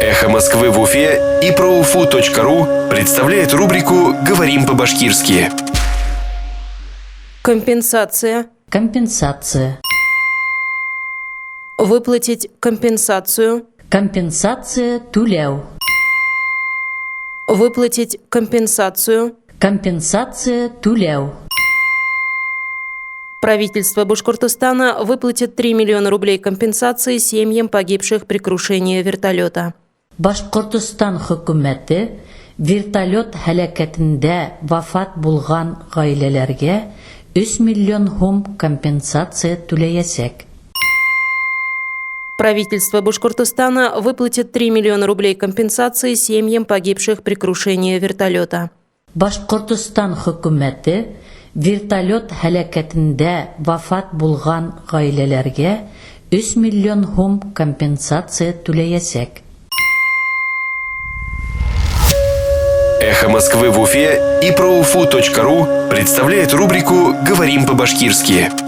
Эхо Москвы в Уфе и проуфу.ру представляет рубрику «Говорим по-башкирски». Компенсация. Компенсация. Выплатить компенсацию. Компенсация түләү. Выплатить компенсацию. Компенсация түләү. Правительство Башкортостана выплатит 3 миллиона рублей компенсации семьям погибших при крушении вертолета. Башҡортостан хөкүмәте вертолет һәләкәтендә вафат булған ғаиләләргә 3 миллион һум компенсация түләйәсәк. Правительство Башкортостана выплатит 3 миллиона рублей компенсации семьям погибших при крушении вертолета. Башҡортостан хөкүмәте вертолет һәләкәтендә вафат булған ғаиләләргә 3 миллион һум компенсация түләйәсәк. Эхо Москвы в Уфе и проуфу.ру представляет рубрику «Говорим по-башкирски».